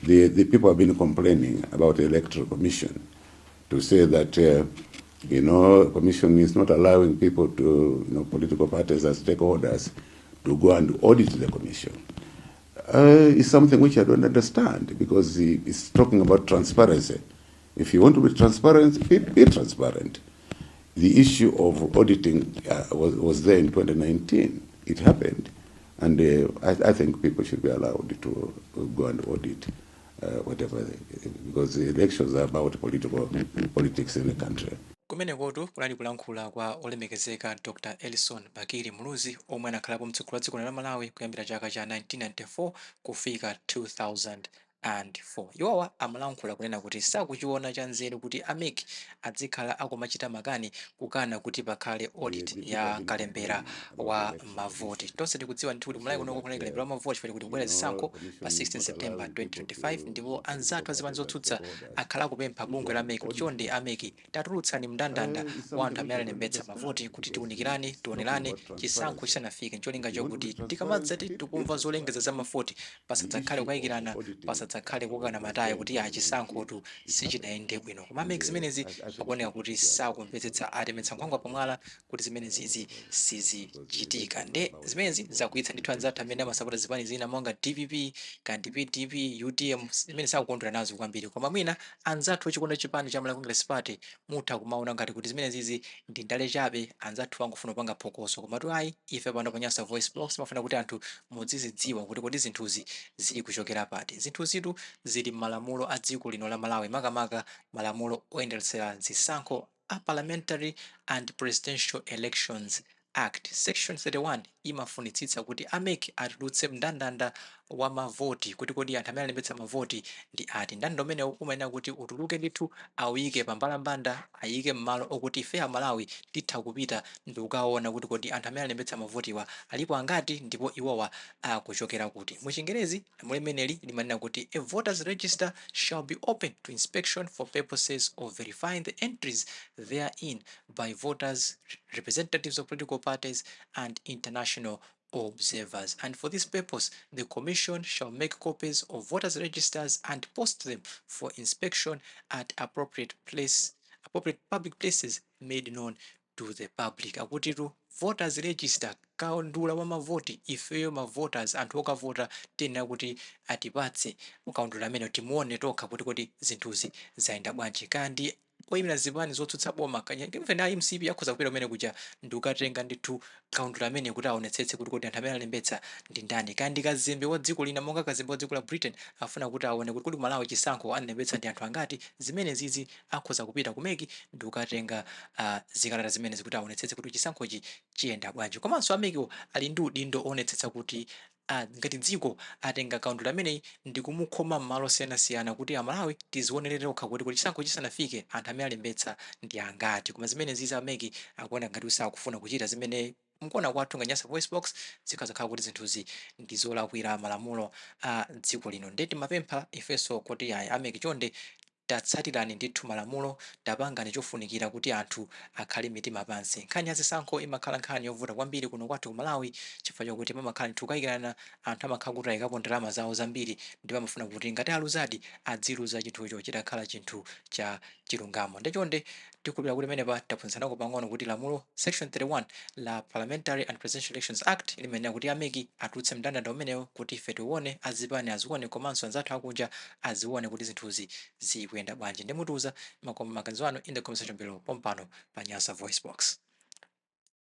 The people have been complaining about the Electoral Commission to say that commission is not allowing people to, political parties as stakeholders to go and audit the commission. It's something which I don't understand because it's talking about transparency. If you want to be transparent, be transparent. The issue of auditing was there in 2019. It happened. And I think people should be allowed to go and audit whatever, because the elections are about political politics in the country. Kumenekotu kunali kulankhula kwa olemekezeka Dr Elson Bakili Muluzi, omwe anakhalapo mtsogoleri wa dziko la Malawi kuyambira chaka cha 1994 kufika 2004. Iwowa amalankhula kunena kuti sakuchiona cha nzeru kuti a MEC adzikhala akumachita makani kukana kuti pakhale audit ya kalembera wa mavoti. Tonse tikudziwa ndithu kuti Malawi kunoko kunali kalembera wa mavoti chifukwa kuti kubwera zisankho pa 16 September 2025, ndipo anzathu azipani zotsutsa akhala akupempha bungwe la MEC kuti chonde a MEC, tatulutsani mndandanda wa anthu amene analembetsa mavoti kuti tiwunikirane, tionerane chisankho chisanafike, ncholinga chokuti tikamadzati tikumva zolengeza za mavoti pasadzakhale kukayikirana, pasadzakhale kukana matayi kuti a chisankhotu sichinayende bwino. Koma MEC zimenezi akuoneka kuti sakumvetsetsa, atemetsa nkhwangwa pamwala kuti zimenezizi sizichitika. Nde zimenezi zakwiyitsa ndithu anzathu amene amasapota zipani zina monga DPP kandi PDP, UTM, zimene sakukondwera nazo kwambiri. Koma mwina anzathu ochikonda chipani cha Malawi Congress Party mutha kumaona ngati kuti zimenezizi ndi ndale chabe, anzathu angofuna kupanga phokoso. Komatu ayi, ife pano pa Nyasa Voice Box timafuna kuti anthu mudzizidziwa kuti kodi zinthuzi zili kuchokera pati. Zinthuzitu zili m'malamulo a dziko lino la Malawi, makamaka malamulo oyendetsera zisankho a Parliamentary and Presidential Elections Act. Section 31 imafunitsitsa kuti a MEC atulutse mndandanda wa mavoti, kuti kodi anthu amene alembetsa mavoti ndi ati. Mndandanda umenewu umayenera kuti utuluke ndithu, awuyike pambalambanda, ayike m'malo okuti ife Amalawi titha kupita ndi kukaona kuti kodi anthu amene alembetsa mavotiwa alipo angati ndipo iwowa akuchokera kuti. Muchingerezi lamulo limeneli limanena kuti, "A voters register shall be open to inspection for purposes of verifying the entries therein by voters, representatives of political parties and international observers, and for this purpose the commission shall make copies of voters registers and post them for inspection at appropriate public places made known to the public." Akutitu voters register, kaundula wa mavoti, ifeyo ma voters, anthu okavota, tiyenera kuti atipatse kaundula amene timuone tokha kuti kodi zinthuzi zayenda bwanji. Kandi oyimira zipani zotsutsa boma kanya even a MCP akhoza kupita kumene kuja ndi kukatenga ndithu kaundula amene kuti aonetsetse kuti kodi anthu amene alembetsa ndi ndani. Kandi kazembe wa dziko lina, monga kazembe wa dziko la Britain, afuna kuti aone kuti kodi ku Malawi chisankho analembetsa ndi anthu angati, zimene zizi akhoza kupita ku MEC ndi kukatenga zikalata zimenezi kuti aonetsetse kuti chisankhochi chiyenda bwanji. Komanso a MECwo ali ndi udindo oonetsetsa kuti ngati dziko atenga kaundula ameneyi ndi kumukhoma m'malo osiyanasiyana kuti Amalawi tizionere tokha kuti chisankho chisanafike anthu amene alembetsa ndi angati. Koma zimene zizi a MEC akuona ngati sakufuna kuchita, zimene mkuona kwathu nga Nyasa Voice Box zikhazakhala kuti zinthuzi ndi zolakwira malamulo a dziko lino. Ndeti mapempha ifenso kuti ayi, a MEC, chonde tatsatirani ndithu malamulo, tapangani chofunikira kuti anthu akhale mitima pansi. Nkhani ya zisankho imakhala nkhani yovuta kwambiri kuno kwathu ku Malawi chifukwa chokuti pamakhala ndithu kukayikirana. Anthu amakhala kuti ayikapo ndalama zawo zambiri ndipo amafuna kuti ngati aluzadi adziluza chinthucho chitakhala chinthu cha chilungamo. Ndechonde tikukhulupirira kuti pamenepa taphunzitsanako pang'ono kuti lamulo section 31 la Parliamentary and Presidential Elections Act limenena kuti a MEC atulutse mndandanda umenewo kuti ife tione, azipani azione, komanso anzathu akunja azione kuti zinthuzi zikuyenda bwanji. Ndimutiuza maganizo anu in the comment section below pompano pa Nyasa Voice Box.